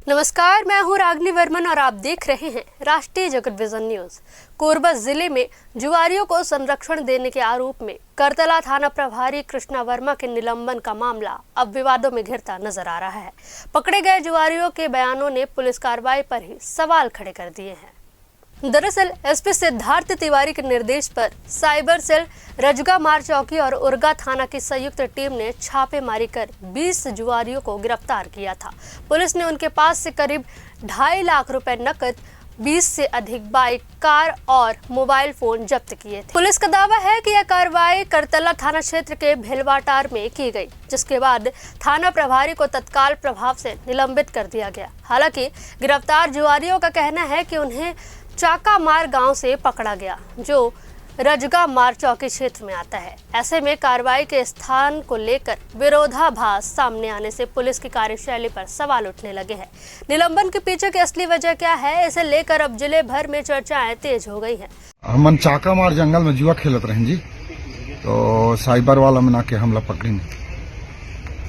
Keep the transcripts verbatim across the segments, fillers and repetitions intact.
नमस्कार, मैं हूं रागनी वर्मन और आप देख रहे हैं राष्ट्रीय जगत विजन न्यूज। कोरबा जिले में जुआरियों को संरक्षण देने के आरोप में करतला थाना प्रभारी कृष्णा वर्मा के निलंबन का मामला अब विवादों में घिरता नजर आ रहा है। पकड़े गए जुआरियों के बयानों ने पुलिस कार्रवाई पर ही सवाल खड़े कर दिए हैं। दरअसल एसपी सिद्धार्थ तिवारी के निर्देश पर साइबर सेल रजगा मार चौकी और उरगा थाना की संयुक्त टीम ने छापेमारी कर बीस जुआरियों को गिरफ्तार किया था। पुलिस ने उनके पास से करीब ढाई लाख रुपए नकद, बीस से अधिक बाइक, कार और मोबाइल फोन जब्त किए थे। पुलिस का दावा है कि यह कार्रवाई करतला थाना क्षेत्र के भेलवाटार में की गई, जिसके बाद थाना प्रभारी को तत्काल प्रभाव से निलंबित कर दिया गया। हालांकि गिरफ्तार जुआरियों का कहना है कि उन्हें चाकामार गांव से पकड़ा गया, जो रजगा मार चौकी क्षेत्र में आता है। ऐसे में कार्रवाई के स्थान को लेकर विरोधाभास सामने आने से पुलिस की कार्यशैली पर सवाल उठने लगे हैं। निलंबन के पीछे की असली वजह क्या है, इसे लेकर अब जिले भर में चर्चाएं तेज हो गई हैं। हमन चाकामार जंगल में जुआ खेलत रहेन जी, तो साइबर वाला मन आके हमला पकड़िन।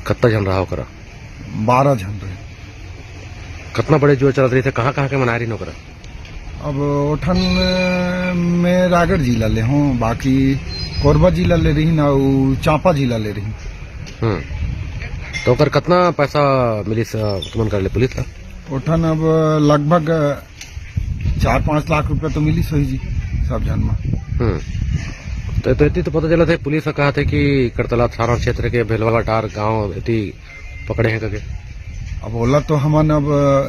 कत्ता झन रहा ओकरा? बारह झन रहे। कतना बड़े जुआ चलत रहिस, कहाँ कहाँ के मनाए रहिन ओकरा? अब ओठन में रायगढ़ जिला ले हों, बाकी कोरबा जिला ले रहिन अउ चांपा जिला ले रहिन। हम्म। तो ओकर कतना पैसा मिलिस, अ, तुमन कर ले पुलिस ला? ओठन अब लगभग चार पाँच लाख रुपया तो मिलिस होही जी, सब झन मा। हम्म। तो, तो एती तो पता चलत हे, पुलिस ह कहत हे कि करतला थाना क्षेत्र के भेलवाटार गांव एती पकड़े हैं करके। अब ओला तो हमन अब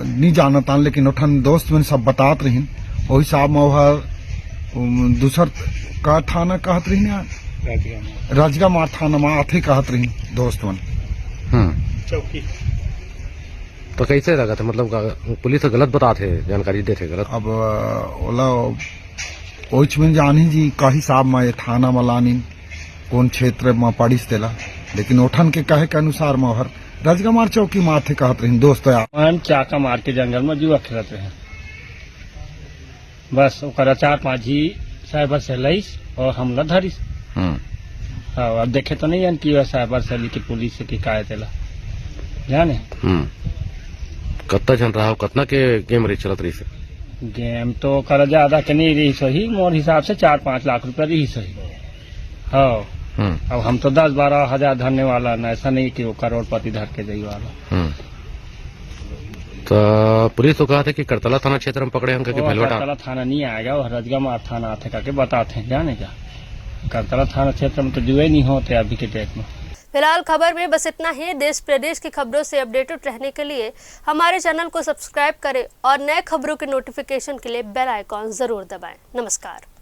नी जानत आन, लेकिन ओठन दोस्त मन सब बतात रहिन, ओही हिसाब म ओहर, उम, दूसर का थाना कहत रहिन यार, रजगा मार थाना म आथे कहत रहिन दोस्त मन। हम्म। चौकी। तो कैसे लगत हे, मतलब, ग-, पुलिस ह गलत बतात हे, जानकारी देत हे गलत? अब, अ, ओला ओइच में जानी जी, का हिसाब म ए थाना म लानिन, कौन क्षेत्र म पड़िस तेला, लेकिन ओठन के कहे के अनुसार म हर रजगमार चौकी म आथे कहत रहिन दोस्त यार। हम चाका मार के जंगल म जुआ खेलत रहे, बस ओकरा चार पांच झी साइबर से लइस और हमला धरिस। हम्म। हाँ, अब देखे तो नहीं हन कि वह साइबर से ली कि पुलिस से कि काय तेला, जाने। हम्म। कत्ता झन रहा, कतना के गेम रही चलत रही से? गेम तो ओकरा ज्यादा के नहीं रही सही, मोर हिसाब से चार पाँच लाख रुपया रही सही। हाँ। हम्म। अब हम तो दस बारह हजार धरने वाला न, ऐसा नहीं कि वो करोड़पति धर के जाई वाला। हम्म। तो पुलिस तो कहत हे कि करतला थाना क्षेत्र में पकड़े हन करके वो भेलवाटार। करतला थाना नहीं आएगा, वो रजगमार थाना आथे करके बताथे, जाने का। करतला थाना क्षेत्र में तो जुए नहीं होते अभी के डेट में। फिलहाल खबर में बस इतना ही। देश प्रदेश की खबरों से अपडेटेड रहने के लिए हमारे चैनल को सब्सक्राइब करें और नए खबरों के नोटिफिकेशन के लिए बेल आइकॉन जरूर दबाएं। नमस्कार।